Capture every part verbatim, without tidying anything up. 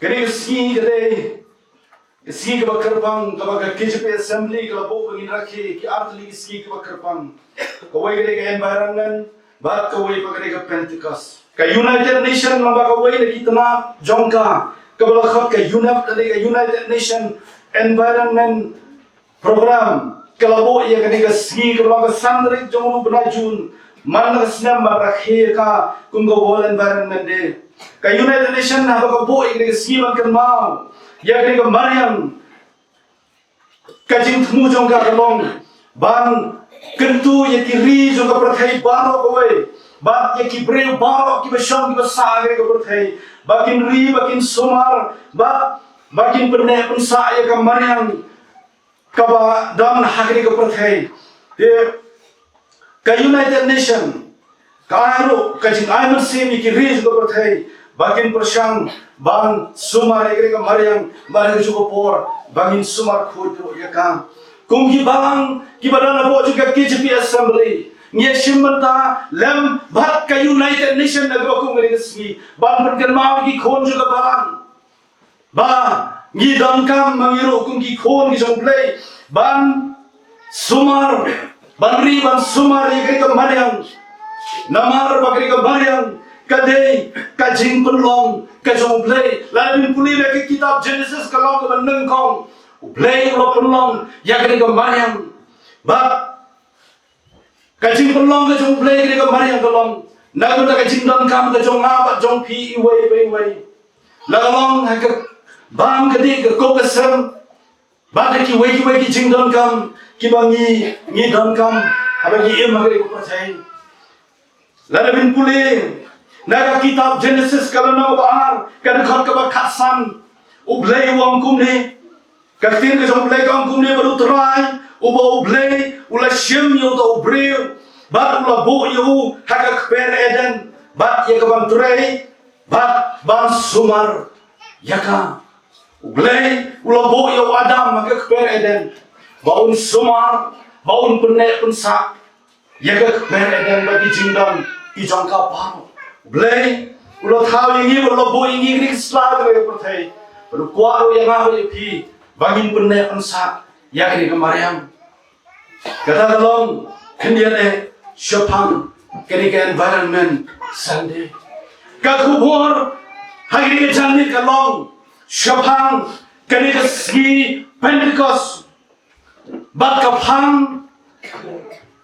Kane ka sngi ka dei ka sngi kaba kyrpang kaba ka K J P Assembly ka la buh ba ngin rakhe ki artylli ki sngi kiba kyrpang. Kawei ka dei ka environment bad kawei pat ka dei ka Pentecost. Ka United Nation, naba kawei na ki tnat jong ka kaba la khot ka UNEP, ka dei ka United Nation Environment Program, ka la buh ïa kane ka sngi kaba long ka san tarik jong u bnai June man la ka snem ban rakhe ïa ka kum ka World Environment Day. Ka United Nation haba ka buh ïa kane ka sngi ban kynmaw ïa kane ka mariang, ka jingthmu jong ka ka long ban kyntu ïa ki ri jong ka pyrthei baroh kawei bad ïa ki briew baroh kiba shong kiba sah ha kane ka pyrthei ba kin ri, ba kin sumar, ba ba kin pynneh pynsah ïa ka mariang kaba don ha kane ka pyrthei. Te ka United Nation ka ai ruh ka jingai mynsiem ïa ki ri jong ka pyrthei ba kin pyrshang ban sumar ïa kane ka mariang, ba ha kajuh ka por ba ngin sumar khuid ruh ïa ka. Kum ki balang kiba don hapoh jong ka K J P Assembly, ngi ïa shim bynta lem bad ka United Nation ha kaba kum kane ka sngi ban pynkynmaw ïa ki khun jong ka balang ba ngi donkam ma ngi ruh kum ki khun ki jong U Blei ban sumar, ban ri, ban sumar ïa kane ka mariang. Namar ba kane ka mariang ka dei ka jingpynlong ka jong U Blei. Lada phin pule na ka kitab Genesis ka long kaba nyngkong, U Blei u la pynlong ïa kane ka mariang. Bad ka jingpynlong ka jong U Blei kane ka mariang ka long na ka bynta ka jingdonkam ka jong nga bad jong phi iwei pa iwei. La ka long ha ka bam ka dih, ka kup ka sem bad ha kiwei kiwei ki jingdonkam kiba ngi, ngi donkam haba ngi im ha kane ka pyrthei. Lada phin pule na ka kitab Genesis ka lynnong ba ar, ka dkhot kaba khatsan, U Blei u ong kumne. Ka ktien ka jong U Blei ka ong kumne, bad U Trai uba U Blei u la shim ïa uta u briew bad u la buh ïa u ha ka kper Eden bad ïa ka ban trei bad ban sumar ïa ka. U Blei u la buh ïa u Adam ha ka kper Eden ba un sumar, ba un pynneh pynsah ïa ka kper Eden bad ki jingdon ki jong ka baroh. U Blei u la thaw ïa ngi, u la buh ïa ngi ha kane ka sla, ha kane ka pyrthei, bad u kwah ruh ïa nga bad ïa phi ba ngin pynneh pynsah ïa kane ka mariang. Kata ka long khyndiat eh shaphang kane ka Environment Sunday. Ka khubor ha kane ka janmiet ka long shaphang kane ka sngi Pentecost. Bad ka phang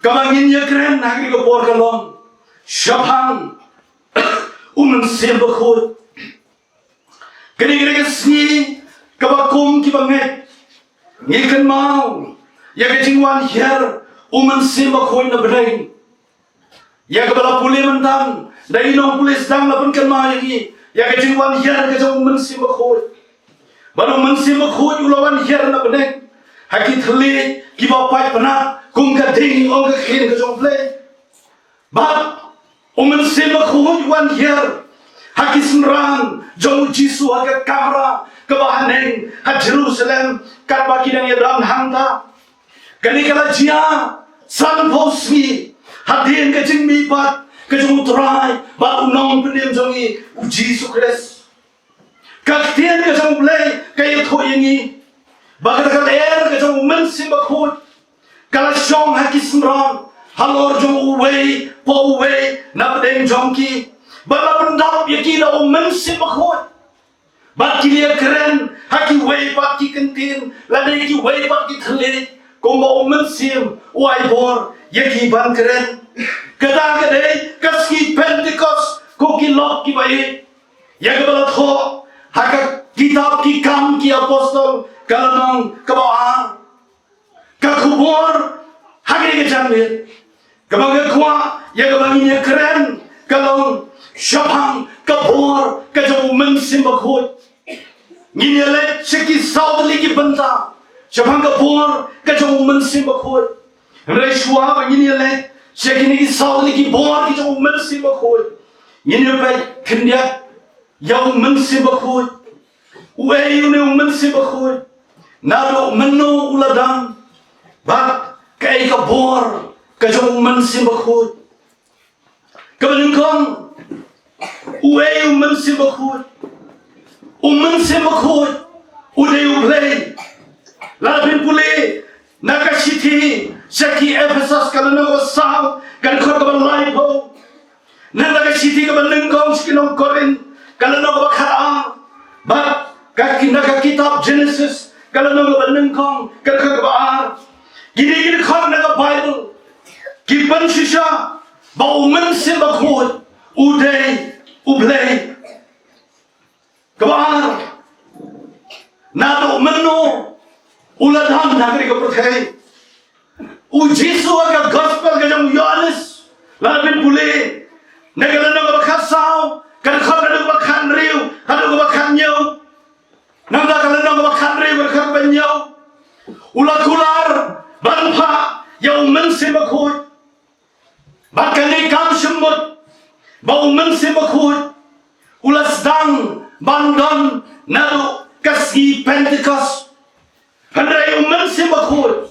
kaba ngin ïa kren ha kane ka por ka long shaphang U Mynsiem Bakhuid. Kane, kane ka sngi kaba kum kiba ngeit ngi kynmaw ïa ka jingwan hiar U Mynsiem Bakhuid na bneng. Ïa kaba la pule mynta da i nongpule sdang la pynkynmaw ïa ngi ïa ka jingwan hiar ka jong U Mynsiem Bakhuid. Bad U Mynsiem Bakhuid u la wan hiar na bneng ha ki thylliej kiba pait pynat kum ka ding, ong ka ktien ka jong U Blei. Bad U Mynsiem Bakhuid u wan hiar ha ki synran jong U Jisu ha ka kamra kaba haneng ha Jerusalem, katba ki dang ïadon hangta. Kane ka la jia sanphew sngi hadien ka jingmihpat ka jong U Trai bad U Nongpynim jong ngi U Jisu Khrist. Ka ktien ka jong U Blei ka ïathuh ïa ngi ba kata ka lyer ka jong U Mynsiem Bakhuid ka la shong ha ki synran halor jong uwei pa uwei na pdeng jong ki, bad la pyndap ïa ki da U Mynsiem Bakhuid. Bad ki la ïakren ha kiwei pat ki kyntien lane kiwei pat ki thylliej, kumba U Mynsiem u ai bor ïa ki ban kren. Kata ka dei ka sngi Pentecost, ko ki lok kiba ïeit, ïa kaba la thoh ha ka kitab Ki Kam ki Apostol ka lynnong kaba ar. Ka khubor ha kane ka janmiet kaba nga kwah ïa kaba ngin ïakren ka long shaphang ka bor ka jong U Mynsiem Bakhuid. Ngin ïaleit sha ki saw tylli ki bynta shaphang ka bor ka jong U Mynsiem Bakhuid. Hynrei shuwa ba ngin ïaleit sha kine ki saw tylli ki bor ki jong U Mynsiem Bakhuid, ngin ïa peit khyndiat ïa U Mynsiem Bakhuid. Uei une U Mynsiem Bakhuid? Naduh mynno u la don? Bad kaei ka bor ka jong U Mynsiem Bakhuid? Kaba nyngkong, uei U Mynsiem Bakhuid? U Mynsiem Bakhuid u dei U Blei. Lada phin pule na ka shithi sha ki Ephesos ka lynnong kaba saw, ka dkhot kaba laiphew. Na ka shithi kaba nyngkong sha ki nong Korinth ka lynnong kaba khatar. Bad ka ki, na ka kitab Genesis ka lynnong kaba nyngkong ka dkhot kaba ar. Kine ki dkhot na ka Baibl ki pynshisha ba U Mynsiem Bakhuid u dei U Blei. Kaba ar, naduh mynno u la don ha kane ka pyrthei? U Jisu ha ka gospel ka jong u Ïoannis, lada phin pule na ka lynnong kaba khatsaw, ka dkhot naduh kaba khathynriew haduh kaba khathynñiew. Nangta ka lynnong kaba khathynriew ka dkhot kaba hynñiew, u la kular ban phah ïa U Mynsiem Bakhuid. Bad kane kam shym mut ba U Mynsiem Bakhuid u la sdang ban don naduh ka sngi Pentekost. Hynrei U Mynsiem Bakhuid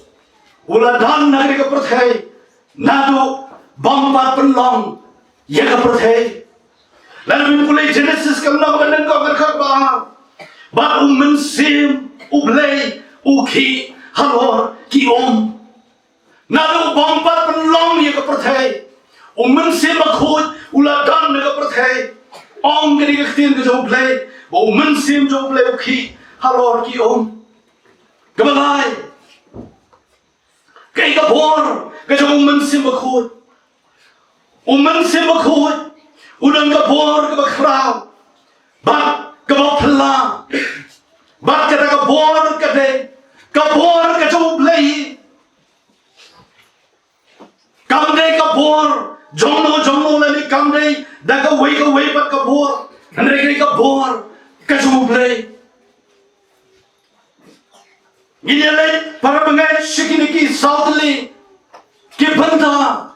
u la don ha kane ka pyrthei naduh bym pat pynlong ïa ka pyrthei. Lada phin pule Genesis ka lynnong kaba nyngkong ka dkhot ba ar. Bad U Mynsiem U Blei u khih halor ki um. Naduh bym pat pynlong ïa ka pyrthei, U Mynsiem Bakhuid u la don ha ka pyrthei. Ong kane ka ktien ka jong U Blei ba U Mynsiem jong U Blei u khih halor ki um. Kaba lai, kaei ka bor ka jong U Mynsiem Bakhuid? U Mynsiem Bakhuid u don ka bor kaba khraw bad kaba phylla. Bad kata ka bor ka dei ka bor ka jong U Blei. Kam dei ka bor jong no jong no lane kam dei da kawei kawei pat ka bor. Hynrei ka dei ka bor ka jong U Blei. Ngin ïa leit para bangeit sha kine ki saw tylli ki bynta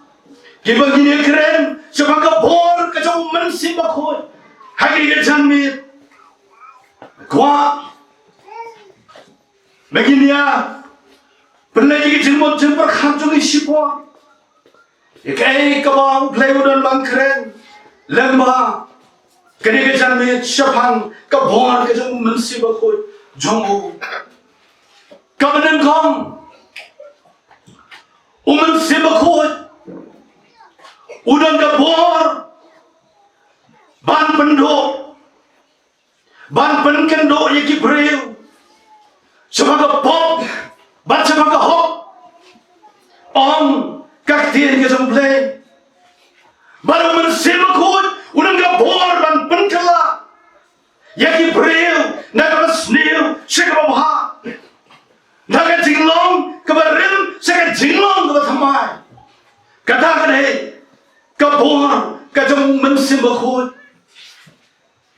kiba ngin ïa kren shaphang ka bor ka jong U Mynsiem Bakhuid ha kine ki janmiet. Kwah ba ngin ïa pynleit ïa ki jingmut jingpyrkhat jong ngi shipor. Ïa kaei kaba U Blei u don ban kren lyngba kane ka janmiet shaphang ka bor ka jong U Mynsiem Bakhuid jong u. Kaba nyngkong, U Mynsiem Bakhuid u don ka bor ban pynduh, ban pynkynduh ïa ki briew shaphang ka pop bad shaphang ka hok. Ong ka ktien ka jong U Blei ba U Mynsiem Bakhuid u don ka bor ban pynkylla ïa ki briew na kaba sniew sha kaba bha, na ka jinglong kaba rim sha ka jinglong kaba thymmai. Kata ka dei ka bor ka jong U Mynsiem Bakhuid.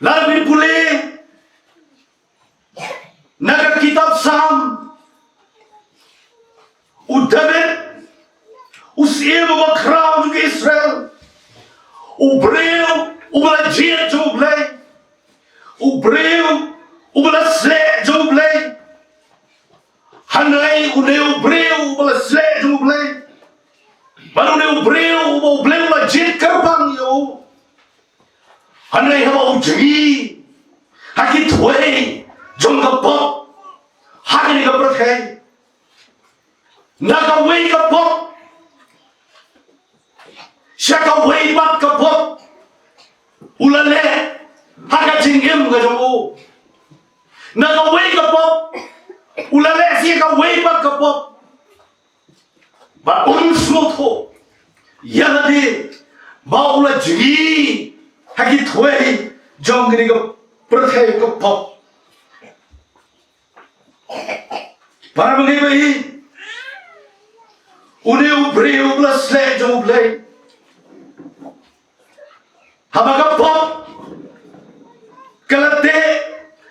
Lada phi pule na ka kitab Salm, u David, u syiem uba khraw jong ki Israel, u briew uba la jied jong U Blei, u briew uba la sleh jong U Blei. Hynrei une u briew uba la sleh jong U Blei, bad une u briew uba U Blei u la jied kyrpang ïa u, hynrei haba u jngi ha ki thwei jong ka pop ha kane ka pyrthei, na kawei ka pop sha kawei pat ka pop, u la leh ha ka jingim ka jong u. Na kawei ka pop u la leh sha kawei pat ka pop. Ba un sngewthuh ïa lade ba u la jngi ha ki thwei jong kane ka pyrthei ka pop. Para bangeit ba ïeit, une u briew uba la sleh jong U Blei, haba ka pop ka la teh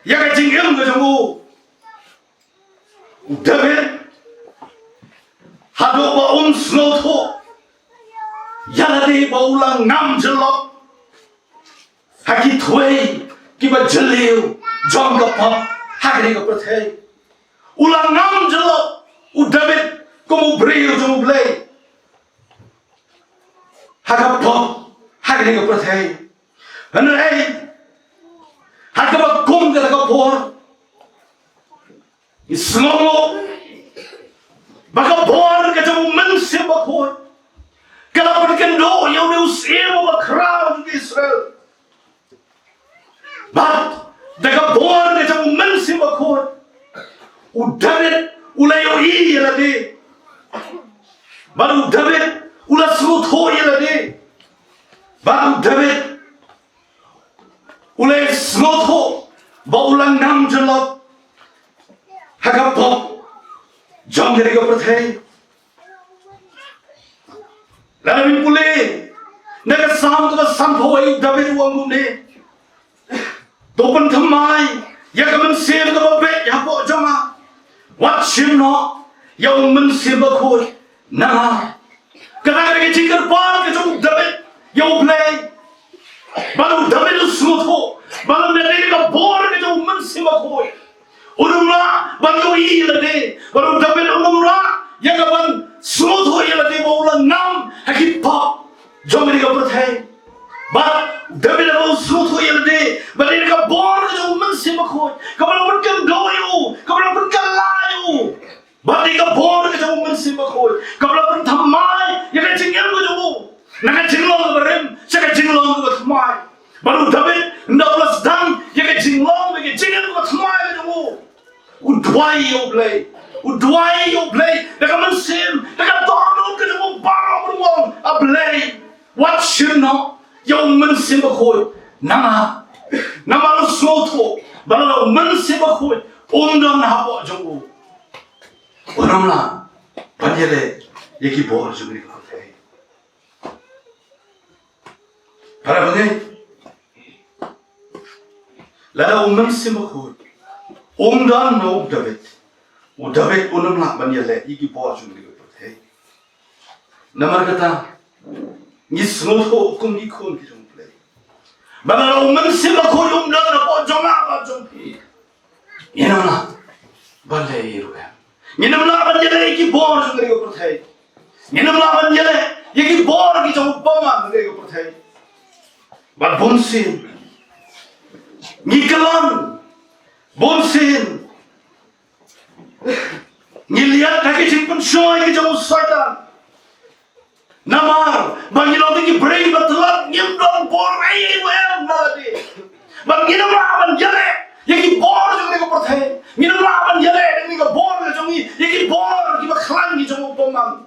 ïa ka jingim ka jong u, u David, haduh ba um sngewthuh ïa lade ba u la ngam jyllop ha ki thwei kiba jylliew jong ka pop ha kane ka pyrthei. U la ngam jyllop u David kum u briew jong U Blei ha ka pop ha kane ka pyrthei. Hynrei ha kaba kum Kata ka por, ngi sngew ba ka bor ka jong u Mynsiem Bakhuid ka la pynkynduh ïa une u syiem uba khraw jong ki Israel. Bad da ka bor ka jong u Mynsiem Bakhuid, u David u la ïohi ïa lade. Bad u David u la sngewthuh ïa lade. Bad u David u la sngewthuh ba u la ngam jyllop ha ka pop jong kane ka pyrthei. Lada phi pule na ka Salm kaba sanphew, u David u ong kumne: To pynthymmai ïa ka mynsiem kaba beit hapoh jong nga. Wat shim noh ïa u Mynsiem Bakhuid na nga. Kata ka dei ka jingkyrpad ka jong u David ïa U Blei. Bad u David u sngewthuh ba lada dei ka bor ka jong u Mynsiem Bakhuid, un ym lah ban ïohi ïa lade. Bad u David un ym lah ïa ka ban sngewthuh ïa lade ba u la ngam ha ki pop jong kane ka pyrthei. Bad u David haba u sngewthuh ïa lade ba dei ka bor ka jong u Mynsiem Bakhuid kaba la pynkynduh ïa u, kaba la pynkylla ïa u. Bad dei ka bor ka jong u Mynsiem Bakhuid kaba la pynthymmai ïa ka jingim ka jong u na ka jinglong kaba rim sha ka jinglong kaba thymmai. Bad u David ynda u la sdang ïa ka jinglong bad ka jingim kaba thymmai ka jong u, u duwai ïa U Blei. U duwai ïa U Blei da ka mynsiem, da ka dohnud ka jong u baroh, u ong: A Blei, wat shim noh ïa u Mynsiem Bakhuid na nga. Namar u sngewthuh ba lada u Mynsiem Bakhuid um don hapoh jong u, un ym lah ban ïaleh ïa ki bor jong kane ka pyrthei. Para bangeit, lada u Mynsiem Bakhuid um don na u David, u David un ym lah ban ïaleh ïa ki bor jong kane ka pyrthei. Namar kata, ngi sngewthuh kum ki khun ki jong U Blei ba lada u Mynsiem Bakhuid um don hapoh jong nga bad jong phi, ngin ym lah ban leh ei ruh em. Ngin ym lah ban ïaleh ïa ki bor jong kane ka pyrthei. Ngin ym lah ban ïaleh ïa ki bor ki jong u bymman jong kane ka pyrthei. Bad bunsien ngi kyllon, bunsien ngi liat ha ki jingpynshoi ki jong u Soitan. Namar ba ngi long ki briew ba tlot, ngim don bor ei ei ruh em na lade. Ba ngin ym lah ban ïaleh ïa ki bor jong kane ka pyrthei. Ngin ym lah ban ïaleh ïa kane ka bor ka jong ngi ïa ki bor kiba khlaiñ ki jong u bymman.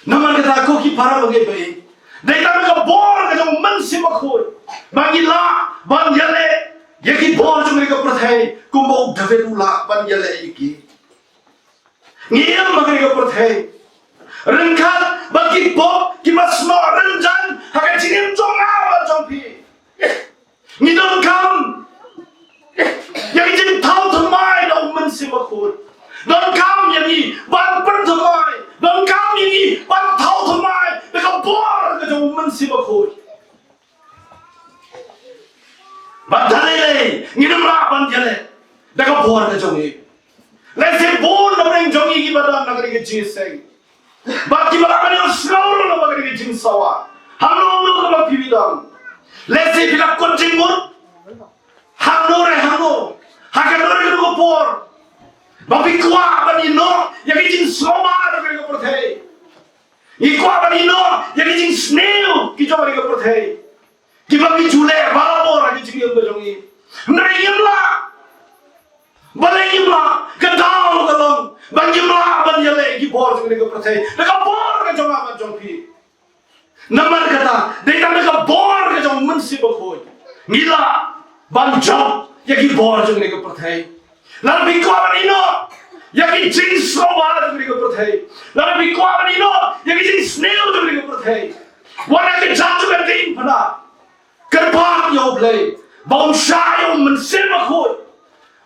Namar kata ko ki para bangeit ba ïeit, dei tang ka bor ka jong u Mynsiem Bakhuid ba ngi lah ban ïaleh ïa ki bor jong kane ka pyrthei kumba u David u lah ban ïaleh ïa ki. Ngi im ha kane ka pyrthei ryngkat bad ki pop kiba snoh rynjang ha ka jingim jong nga bad jong phi. Ngi donkam ïa ki jingthaw thymmai na u Mynsiem Bakhuid. Donkam ïa ngi ban pynthymmai, donkam ïa ngi ban thaw thymmai da ka bor ka jong u Mynsiem Bakhuid. Bad da lei lei ngin ym lah ban ïaleh da ka bor ka jong ngi. Lehse bun na pdeng jong ngi kiba don na kane ka jingïaseng bad kiba lah ban ïohsngew ruh na kane ka jingsawa. Hangno hangno kaba phi don, lehse phi la kut jingmut hangno re hangno, ha kano re kano ka por, ba phi kwah ban ïehnoh ïa ki jingsngewbha na kane ka pyrthei. Ngi kwah ban ïehnoh ïa ki jingsniew ki jong kane ka pyrthei kiba ngi ju leh barabor ha ki jingim ka jong ngi. Hynrei ngim lah. Balei ngim lah? Ka daw ka long ba ngim lah ban ïaleh ki bor jong kane ka pyrthei da ka bor ka jong nga bad jong phi. Namar kata, dei tang da ka bor ka jong u Mynsiem Bakhuid ngi lah ban jop ïa ki bor jong kane ka pyrthei. Lada phi kwah ban ïehnoh ïa ki jingsngewbha jong kane ka pyrthei, lada phi kwah ban ïehnoh ïa ki jingsniew jong kane ka pyrthei, wat la ka jait jong ka diengphna, kyrpad ïa U Blei ba un shah ïa u Mynsiem Bakhuid,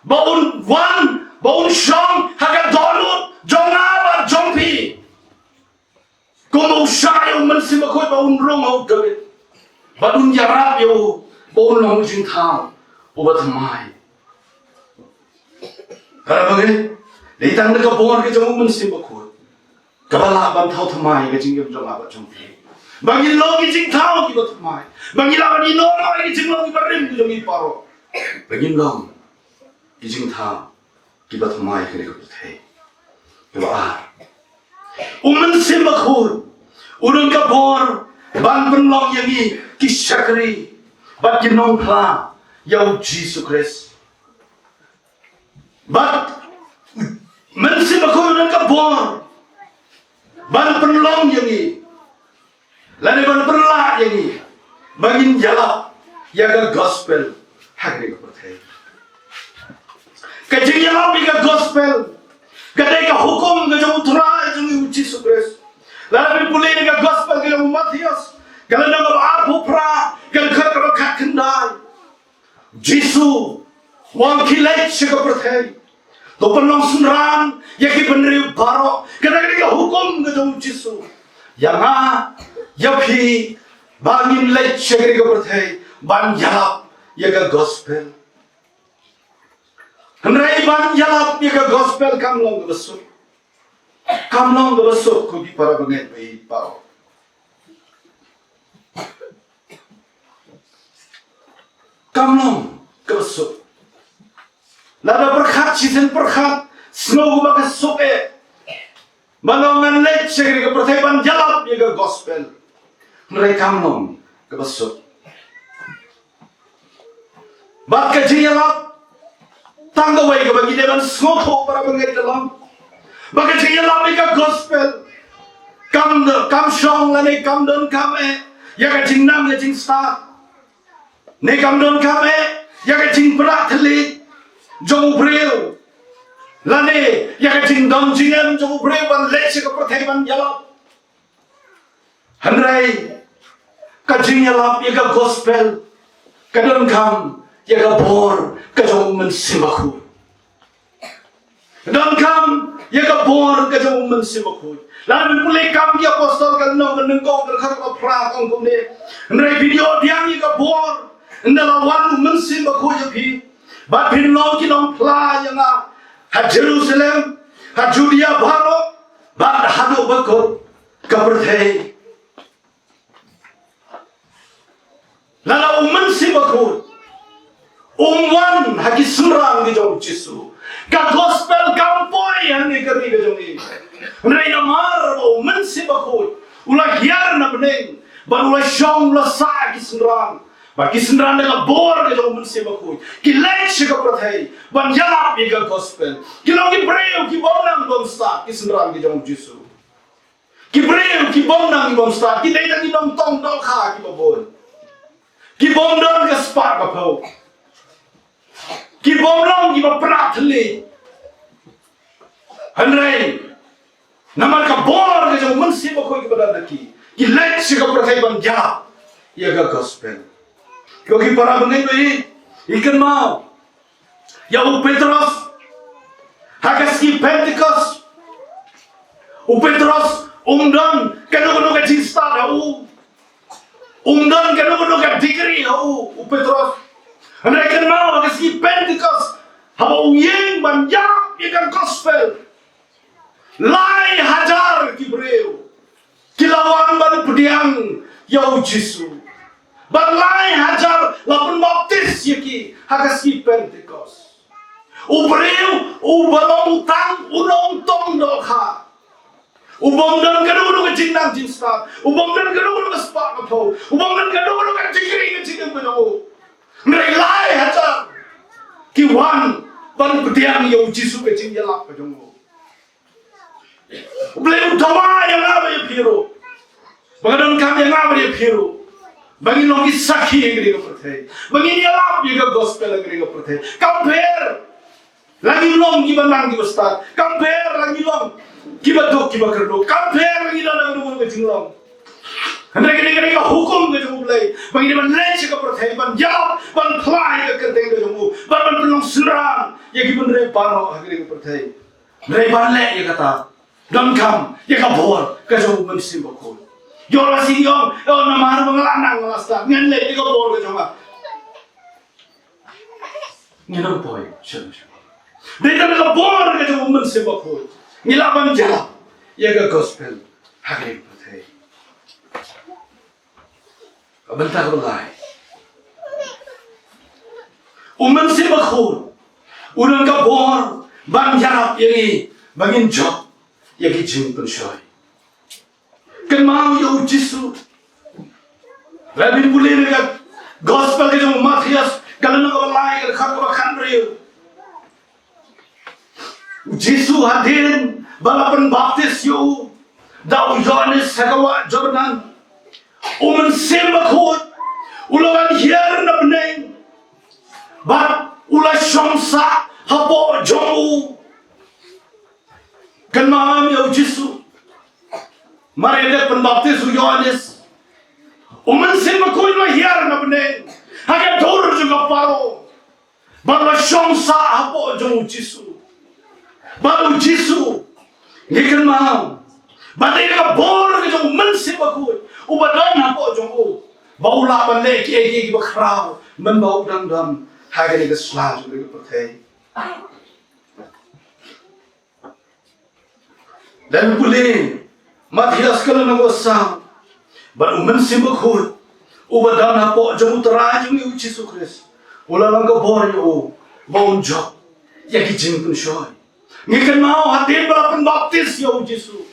ba un wan, ba un shong ha ka dohnud jong nga bad jong phi. Kumba u shah ïa u Mynsiem Bakhuid ba un rung ha u David, ba un ïarap ïa u ba un long u jingthaw uba thymmai. Para bangeit, dei tang da ka bor ka jong u Mynsiem Bakhuid kaba lah ban thaw thymmai ka jingim jong nga bad jong phi, ba ngin long ki jingthaw kiba thymmai, ba ngin lah ban ïehnoh ïa ki jinglong kiba rim ki jong ngi baroh. ba ngin long ki jingthaw kiba thymmai ha kane ka pyrthei. Kaba ar, U Mynsiem Bakhuid u don ka bor ban pynlong ïa ngi ki shakri bad ki nongphla ïa U Jisu Khrist. Bad Mynsiem Bakhuid u don ka bor ban pynlong ïa ngi, lane ban pynlah ïa ngi ba ngin ïalap ïa ka gospel ha kane ka pyrthei. Ka jingïalap ïa ka gospel ka dei ka hukum ka jong U Trai jong ngi U Jisu Khrist. Lada phi pule ïa ka gospel ka jong u Mathaios, ka lynnong kaba arphew phra, ka dkhot kaba khatkhyndai. Jisu u ong, khie leit sha ka pyrthei, to pynlong synran ïa ki bynriew baroh. Kata ka dei ka hukum ka jong u Jisu ïa nga, ïa phi, ba ngin leit sha kane ka pyrthei ban ïalap ïa ka gospel. Hynrei ban ïalap ïa ka gospel kam long kaba suk. Kam long kaba suk, ko ki para bangeit ba ïeit baroh. Kam long kaba suk. Lada pyrkhat shisien pyrkhat, sngew ba ka suk eh, ba ngan leit sha kane ka pyrthei ban ïalap ïa ka gospel. Hynrei kam long kaba suk. Bad ka jingïalap tang kawei kaba ngi dei ban sngewthuh, para bangeit, ka long ba ka jingïalap ïa ka gospel kam, kam shong lane kam donkam eh ïa ka jingnang ïa jingstad, ne kam donkam eh ïa ka jingpyrkhat thylliej jong u briew, lane ïa ka jingdon jingem jong u briew ban leit sha ka pyrthei ban ïalap. Hynrei ka jingïalap ïa ka gospel ka donkam ïa ka bor ka jong U Mynsiem Bakhuid. Donkam ïa ka bor ka jong U Mynsiem Bakhuid. Lada phi pule Kam ki Apostol ka lynnong kaba nyngkong, ka dkhot kaba phra, ka ong kumne: Hynrei phin ïoh biang ïa ka bor ynda la wan U Mynsiem Bakhuid ïa phi, bad phin long ki nongphla ïa nga ha Jerusalem, ha Judia baroh, bad haduh ba kut ka pyrthei. Lada U Mynsiem Bakhuid um wan ha ki synran ki jong U Jisu, ka gospel kam poi hangne ha ka ri ka jong ngi. Hynrei namar ba U Mynsiem Bakhuid u la hiar na bneng, bad u la shong, u la sah ha ki synran, bad ki synran da ka bor ka jong U Mynsiem Bakhuid ki leit sha ka pyrthei ban ïalap ïa ka gospel. Ki long ki briew ki bym nang bym stad, ki synran ki jong U Jisu. Ki briew ki bym nang bym stad, ki dei tang ki nongtong dohkha kiba bun, ki bym don ka spah ka phew, ki bym long kiba pynah thylliej. Hynrei namar ka bor ka jong U Mynsiem Bakhuid kaba don ha ki, ki leit sha ka pyrthei ban ïalap ïa ka gospel. Ko ki para bangeit ba ïeit, kynmaw ïa u Petros ha ka sngi Pentekost. U Petros um don kano kano ka jingstad ha u, um don kano kano ka degree ha u, u Petros. Hynrei kynmaw ha ka sngi Pentekost, haba u ïeng ban ïalap ïa ka gospel, lai hajar ki briew ki la wan ban pdiang ïa U Jisu. Bad lai hajar la pynbaptis ïa ki ha ka sngi Pentekost. U briew uba long tang u nongtong dohkha, u bym don kano kano ka jingnang jingstad, u bym don kano kano ka spah ka phew, u bym don kano kano ka degree ka jingim ka jong u, hynrei lai hajar ki wan ban pdiang ïa U Jisu ha ka jingïalap ka jong u. U Blei u dawa ïa nga bad ïa phi ruh, ba ka donkam ïa nga bad ïa phi ruh, ba ngin long ki sakhi ha kane ka pyrthei, ba ngin ïalap ïa ka gospel ha kane ka pyrthei. Kam pher la ngi long kiba nang kiba stad, kam pher la ngi long kiba duk kiba kyrduh, kam pher la ngi don ha kano kano ka jinglong. Hynrei kane ka dei ka hukum ka jong U Blei, ba ngi dei ban leit sha ka pyrthei ban ïalap, ban phla ïa ka kyrteng ka jong U, ban, ban pynlong synran ïa ki bynriew baroh ha kane ka pyrthei. Hynrei ban leh ïa kata, donkam ïa ka bor ka jong U Mynsiem Bakhuid. Ïoh lada ngi ong, ïoh, namar ba nga la nang, nga la stad, ngan leh ïa ka bor ka jong nga. Ngim poi shuh shuh. Dei tang da ka bor ka jong U Mynsiem Bakhuid ngi lah ban ïalap ïa ka gospel ha kane ka pyrthei. Ka bynta kaba lai, U Mynsiem Bakhuid u don ka bor ban ïarap ïa ngi ba ngin jop ïa ki jingpynshoi. Kynmaw ïa u Jisu. Lada phi pule na ka Gospel ka jong u Mathaios, ka lynnong kaba lai, ka dkhot kaba khatbriew. U Jisu hadien ba la pynbaptis ïa u da u Ïoannis ha ka wah Jordan, u Mynsiem Bakhuid u la wan hiar na bneng bad u la shong sah hapoh jong u. Kynmaw ïa u Jisu. Mar ïa dep pynbaptis u Ïoannis, u Mynsiem Bakhuid u la hiar na bneng ha ka dur jong ka Paro. Bad la shong sah hapoh jong u Jisu. Bad u Jisu, ngi kynmaw, bad ïa ka bor ka jong u Mynsiem Bakhuid uba don hapoh jong u, ba u lah ban leh kiei kiei kiba khraw mynba u dang don ha kane ka sla jong kane ka pyrthei. Lada phi pule Mathaios ka lynnong kaba saw, bad u Mynsiem Bakhuid uba don hapoh jong u Trai jong ngi u Jisu Khrist u la long ka bor ïa u ba un jop ïa ki jingpynshoi. Ngi kynmaw hadien ba la pynbaptis ïa u Jisu,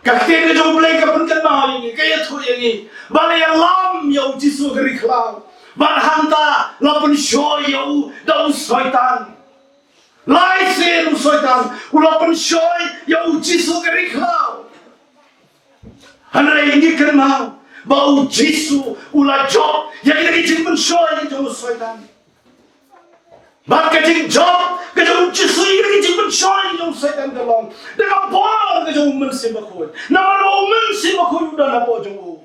ka ktien ka jong u Blei ka pynkynmaw ïa ngi, ka ïathuh ïa ngi ba la ïalam ïa u Jisu ha ka ri khlaw, bad hangta la pynshoi ïa u da u Soitan. Lai sien u Soitan u la pynshoi ïa u Jisu ha ka ri khlaw. Hynrei ngi kynmaw ba u Jisu u la jop ïa kita ki jingpynshoi ki jong u Soitan. Bad ka jingjop ka jong u Jisu ïa kita ki jingpynshoi ki jong u Soitan ka long da ka bor ka jong u Mynsiem Bakhuid. Namar ba u Mynsiem Bakhuid u don hapoh jong u.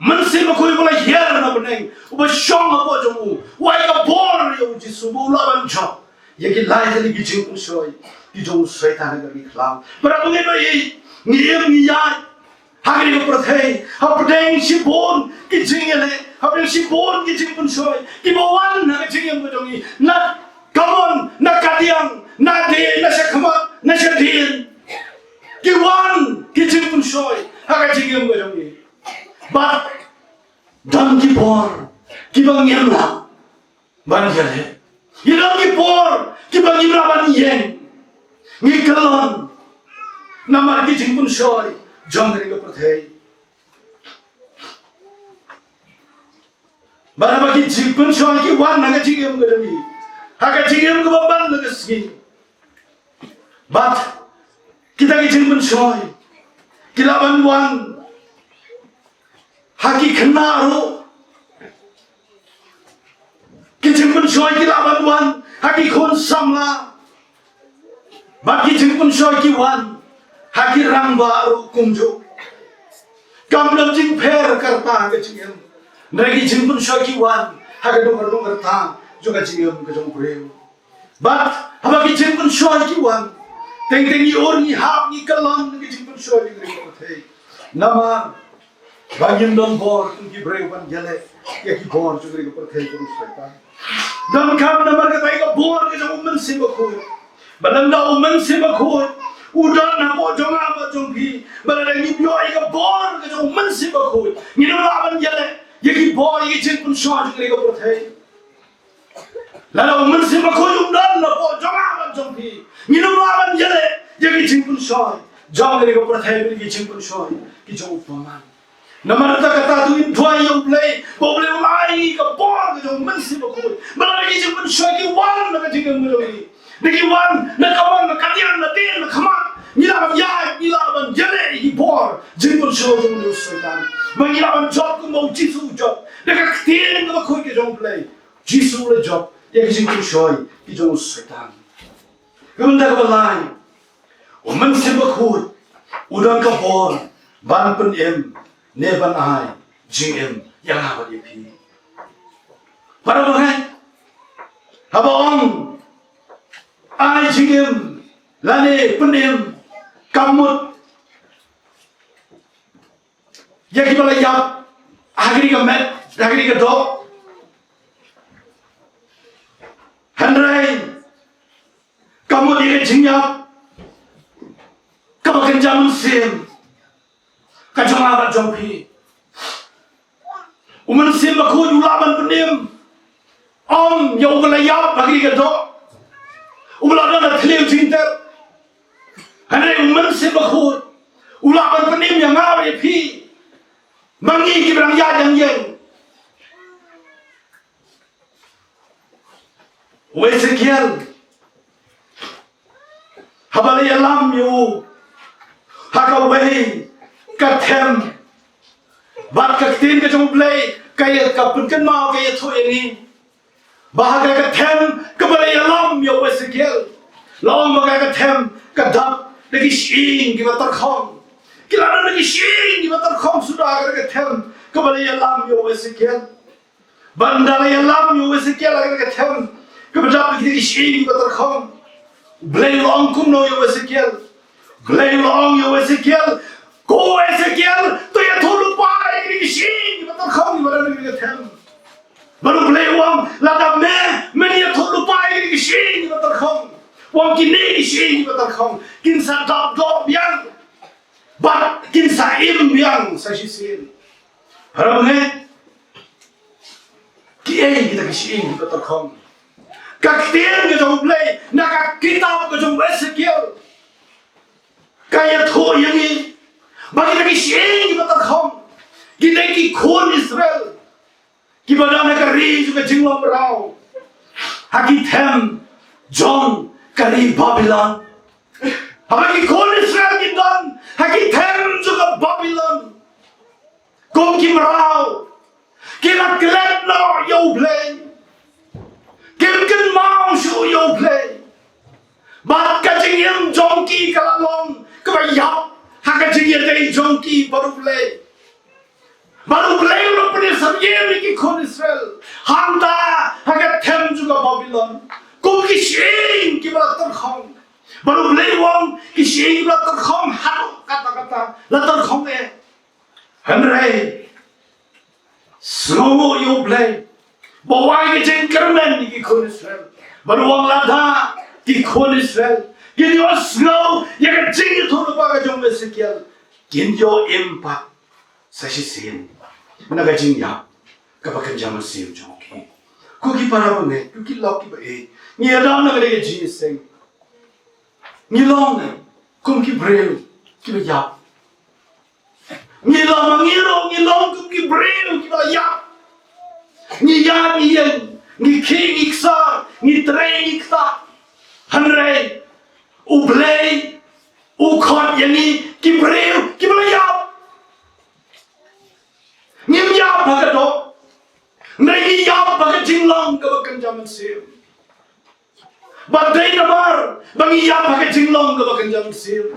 Mynsiem Bakhuid uba la hiar na bneng, uba shong hapoh jong u, u ai ka bor ïa u Jisu ba u lah ban jop ïa ki lai tylli ki jingpynshoi ki jong u Soitan ha ka ri khlaw. Para bangeit, ngi im ngi ïaid ha kane ka pyrthei hapdeng shibun ki jingïaleh, hapdeng shibun ki jingpynshoi kiba wan ha ka jingim ka jong ngi, na kamon, na kadiang, na dien, na shakhmat, na shadien. Ki wan ki jingpynshoi ha ka jingim ka jong ngi. Bad don ki por kiba ngim lah ban ïaleh. Ki don ki por kiba ngim lah ban ïeng. Ngi kyllon namar ki jingpynshoi jong kane ka pyrthei. Bad haba ki jingpynshoi ki wan ha ka jingim ka jong ngi, ha ka jingim kaba man la ka sngi, bad kita ki jingpynshoi ki lah ban wan ha ki khynnah ruh. Ki jingpynshoi ki lah ban wan ha ki khun samla. Bad ki jingpynshoi ki wan ha ki rangbah ruh kumjuh. Kam don jingpher kata ha ka jingim. Hynrei ki jingpynshoi ki wan ha ka dong ka dong kata jong ka jingim ka jong u briew. Bad haba ki jingpynshoi ki wan, teng teng ngi ur ngi hap ngi kyllon ki jingpynshoi ki jong ka pyrthei. Namar ba ngim don bor kum ki briew ban ïaleh ïa ki bor jong ka pyrthei ka jong u Soitan. Donkam namar kata ïa ka bor ka jong u Mynsiem Bakhuid. Ba lada u Mynsiem Bakhuid u don hapoh jong nga bad jong phi, ba lada ngim ïoh ïa ka bor ka jong u Mynsiem Bakhuid, ngin ym lah ban ïaleh ïa ki bor, ïa ki jingpynshoi jong ka pyrthei. Lada u Mynsiem Bakhuid um don hapoh jong nga bad jong phi, ngin ym lah ban ïaleh ïa ki jingpynshoi jong kane ka pyrthei bad ki jingpynshoi ki jong u bymman. Namar kata, kata to ngin duwai ïa u Blei ba u Blei un ai ka bor ka jong u Mynsiem Bakhuid, ba lada ki jingpynshoi ki wan na ka jingim ka jong ngi, da ki wan na kamon, na kadiang, na dien, na khmat, ngi lah ban ïaid, ngi lah ban ïaleh ïa ki bor jingpynshoi jong u Soitan, ba ngi lah ban jop kumba u Jisu u jop da ka ktien kaba khuid ka jong u Blei. Jisu u la jop ïa ki jingpynshoi ki jong u Soitan. Ka bynta kaba lai, u Mynsiem Bakhuid u don ka bor ban pynim ne ban ai jingim ïa nga bad ïa phi. Para bangeit, haba ong ai jingim lane pynim, kam mut ïa kiba la ïap ha kane ka met, ha kane ka doh. Hynrei ka mut ïa ka jingïap kaba kynja mynsiem ka jong nga bad jong phi. U Mynsiem Bakhuid u lah ban pynim ym ïa uba la ïap ha kane ka doh, uba la don ha thliew jingtep. Hynrei u Mynsiem Bakhuid u lah ban pynim ïa nga bad ïa phi, ma ngi kiba dang ïaid ïeng. U Esekiel, haba la ïalam ïa u ha kawei ka them, bad ka ktien ka jong U Blei ka ïa, ka pynkynmaw, ka ïathuh ïa ngi ba ha ka, ka them kaba la ïalam ïa u Esekiel, la ong ba ka, ka them ka dap da ki shyieng kiba tyrkhong. Ki la don da ki shyieng kiba tyrkhong suda ha ka, ka them kaba la ïalam ïa u Esekiel. Bad ynda la ïalam ïa u Esekiel ha ka, ka them kaba dap da ki shyieng kiba tyrkhong, U Blei u ong kumno ïa u Esekiel? U Blei u ong ïa u Esekiel, ko Esekiel, to ïathuh lypa ïa ki shyieng kiba tyrkhong kiba don ha ka, ka them. Bad U Blei u ong, lada me, men ïathuh lypa ïa ki shyieng kiba tyrkhong, u ong kine ki shyieng kiba tyrkhong kin sa dap doh biang bad kin sa im biang sa shisien. Para bangeit, kiei kita ki shyieng kiba tyrkhong? Ka ktien ka jong U Blei na ka kitab ka jong u Esekiel ka ïathuh ïa ngi ba kita ki shyieng kiba tyrkhong ki dei ki khun Israel kiba don ha ka ri jong ka jinglong mraw, ha ki them jong ka ri Babilon. Haba ki khun Israel ki don ha ki them jong ka Babilon kum ki mraw, ki la klet noh ïa U Blei, kim kynmaw shuh ïa U Blei. Bad ka jingim jong ki ka la long kaba ïap ha ka jingïadei jong ki bad U Blei. Bad U Blei u la pynïasyriem ïa ki khun Israel hangta ha ka them jong ka Babilon kum ki shyieng kiba la tyrkhong. Bad U Blei u ong ki shyieng kiba la tyrkhong haduh katta katta, la tyrkhong eh. Hynrei sngewnguh ïa U Blei ba u ai ka jingkyrmen ïa ki khun Israel. Bad u ong lada ki khun Israel kin ïohsngew ïa ka jingïathuhlypa ka jong u Esekiel, kin ïoh im pat sa shisien na ka jingïap kaba kynja mynsiem jong ki. Ko ki para bangeit, ko ki lok kiba ïeit, ngi ïada na ka dei ka jingïaseng. Ngi long kum ki briew kiba ïap. Ngi long, ma ngi ruh ngi long kum ki briew kiba la ïap. Ngi ïaid ngi ïeng, ngi khih ngi ksar, ngi trei ngi ktah. Hynrei U Blei u khot ïa ngi ki briew kiba la ïap. Ngim ïap ha ka doh, hynrei ngi ïap ha ka jinglong kaba kynja mynsiem. Bad dei namar ba ngi ïap ha ka jinglong kaba kynja mynsiem,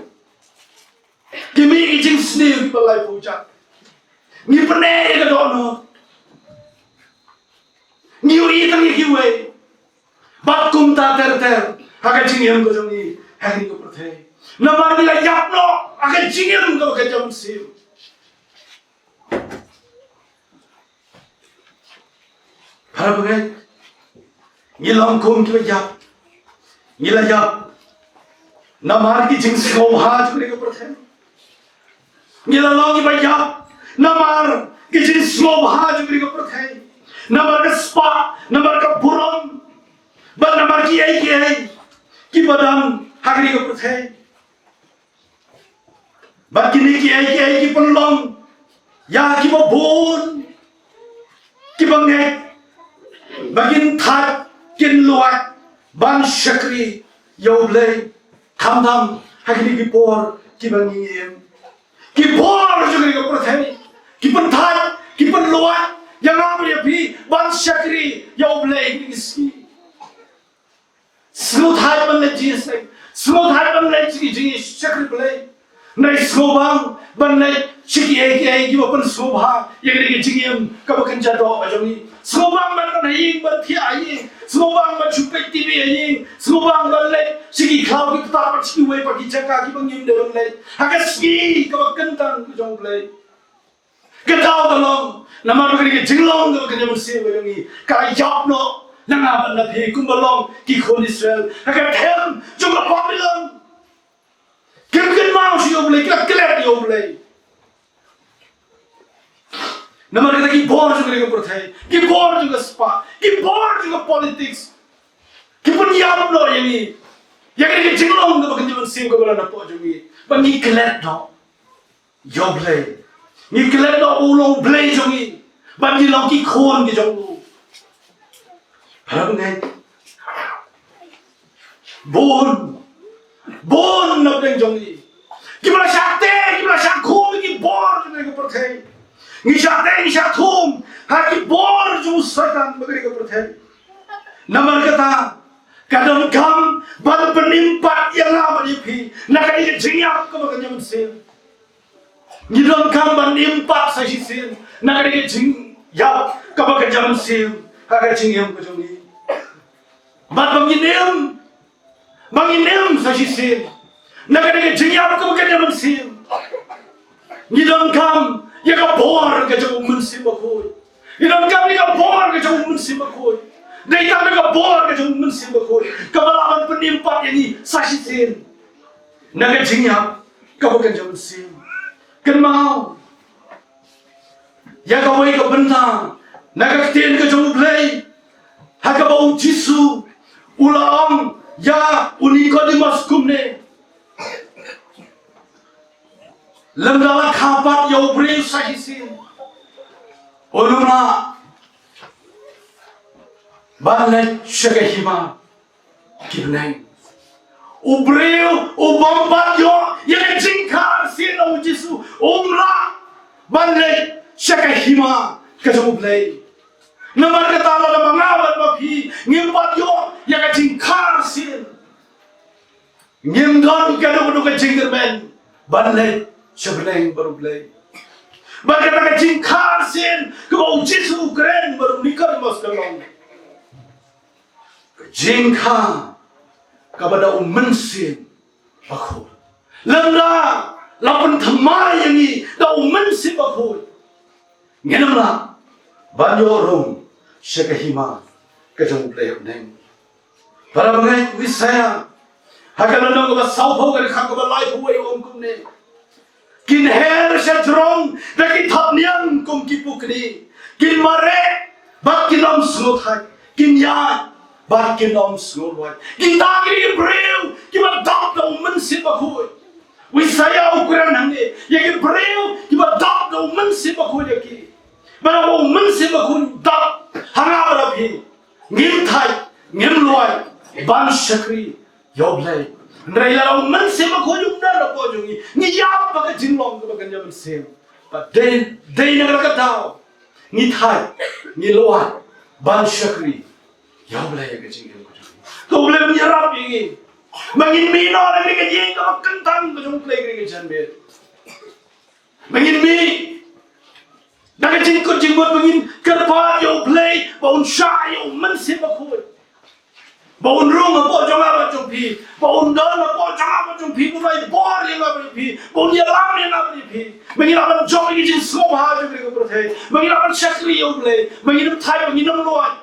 ki mih ki jingsniew kiba laiphew jait. Ngi pyneh ïa ka dohnud, ngi ïohi tang ïa kiwei. Bad kumta ter ter ha ka jingim ka jong ngi ha kane ka pyrthei, namar ngi la ïap noh ha ka jingim kaba kynja mynsiem. Para bangeit, ngi long kum kiba ïap. Ngi la ïap namar ki jingsngewbha jong kane ka pyrthei. Ngi la long kiba ïap namar ki jingsngewbha jong kane ka pyrthei, namar ka spah, namar ka burom, bad namar kiei kiei kiba don ha kane ka pyrthei. Bad kine kiei kiei ki pynlong ïa kiba bun kiba ngeit ba kin thait kin luid ban shakri ïa U Blei, khamtam ha kine ki por kiba ngi im. Ki por jong kane ka pyrthei ki pynthait, ki pynluid ïa nga bad ïa phi ban shakri ïa U Blei ha kine ki sngi. Sngewthait ban leit jingïaseng, sngewthait ban leit sha ki jingïashakri Blei. Hynrei sngewbang ban leit sha kiei kiei kiba pynsngewbha ïa kane ka jingim kaba kynja doh ka jong ngi. Sngewbang ban wan ha ïing ban thiah ha ïing, sngewbang ban shu peit T V ha ïing, sngewbang ban leit sha ki khlaw ki ktah bad sha kiwei pat ki jaka kiba ngim dei ban leit ha ka sngi kaba kyntang ka jong U Blei. Ka daw ka long namar ba kane ka jinglong kaba kynja mynsiem ka jong ngi ka ïap noh na nga bad na phi kumba long ki khun Israel ha ka them jong ka Babilon. Kim kynmaw shuh ïa U Blei, ki la klet ïa U Blei. Namar kata ki bor jong ka pyrthei, ki bor jong ka spah, ki bor jong ka politics, ki pynïap noh ïa ngi ïa ka jinglong kaba kynja mynsiem kaba don hapoh jong ngi, ba ngi klet noh ïa U Blei. Ngi klet noh U long U Blei jong ngi, ba ngi long ki khun ki jong U. Para bangeit, bun, bun na pdeng jong ngi kiba la shah teh, kiba la shah khum ïa ki bor jong ka pyrthei. Ngi shah teh, ngi shah khum ha ki bor jong u Soitan ba ka dei ka pyrthei. Namar kata, ka donkam ban pynim pat ïa nga bad ïa phi na ka dei ka jingïap kaba kynja mynsiem. Ngi donkam ban im pat sa shisien na ka dei ka jingïap kaba kynja mynsiem ha ka jingim ka jong ngi. Bad ba ngin im, ba ngin im sa shisien na ka dei ka jingïap kaba kynja mynsiem, ngi donkam ïa ka bor ka jong U Mynsiem Bakhuid. Ngi donkam ïa ka bor ka jong U Mynsiem Bakhuid. Dei tang da ka bor ka jong U Mynsiem Bakhuid kaba lah ban pynim pat ïa ngi sa shisien na ka jingïap kaba kynja mynsiem. Kynmaw ïa kawei ka bynta na ka ktien ka jong U Blei, ha kaba U Jisu u la ong ïa u Nikodemos kumne: Lymda la kha pat ïa u briew sa shisien, un ym lah ban leit sha ka hima ki bneng. U briew u bym pat ïoh ïa ka jingkha arsien na U Jisu, um lah ban leit sha ka hima ka jong U Blei. Namar kata, lada ma nga bad ma phi ngim pat ïoh ïa ka jingkha arsien, ngim don kano kano ka jingkyrmen ban leit sha bneng bad U Blei. Bad kata ka jingkha arsien kaba U Jisu u kren bad u Nikodemos ka long ka jingkha kaba da U Mynsiem Bakhuid. Lymda la pynthymmai ïa ngi da U Mynsiem Bakhuid, ngin ym lah ban ïoh rung sha ka hima ka jong U Blei ha bneng. Para bangeit, u Isaïah ha ka lynnong kaba sawphew, ka dkhot kaba laiphew wei u ong kumne: Kin her sha jrong da ki thapniang kum ki pukni, kin mareh bad kin ym sngewthait, kin ïaid bad kin ym sngewlwait. Kita ki dei ki briew kiba dap da U Mynsiem Bakhuid. U Isaïah u kren hangne ïa ki briew kiba dap da U Mynsiem Bakhuid ïa ki. Bad haba U Mynsiem Bakhuid u dap ha nga bad ha phi, ngim thait, ngim lwait ban shakri ïa U Blei. Hynrei lada U Mynsiem Bakhuid um don hapoh jong ngi, ngi ïap ha ka jinglong kaba kynja mynsiem. Bad dei, dei na kata ka daw ngi thait, ngi lwait ban shakri ïa U Blei ha ka jingim ka jong ngi. Ka U Blei un ïarap ïa ngi ba ngin mih noh na ka ïing kaba kyntang ka jong U Blei, ka dei ka janmiet. Ba ngin mih na ka jingkut jingmut, ba ngin kyrpad ïa U Blei ba un shah ïa U Mynsiem Bakhuid, ba un rung hapoh jong nga bad jong phi, ba un don hapoh jong nga bad jong phi, ba un ai bor ïa nga bad ïa phi, ba un ïalam ïa nga bad ïa phi, ba ngin lah ban jop ïa ka jingsngewbha jong ka pyrthei, ba ngin lah ban shakri ïa U Blei, ba ngin ym thait, ba ngin ym lwait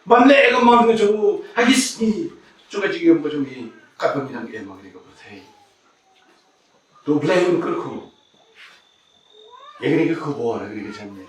ban leh ïa ka mon ka jong U ha ki sngi jong ka jingim ka jong ngi katba ngi dang im ha kane ka pyrthei. To U Blei un kyrkhu ïa kane ka khubor ha kane ka janmiet.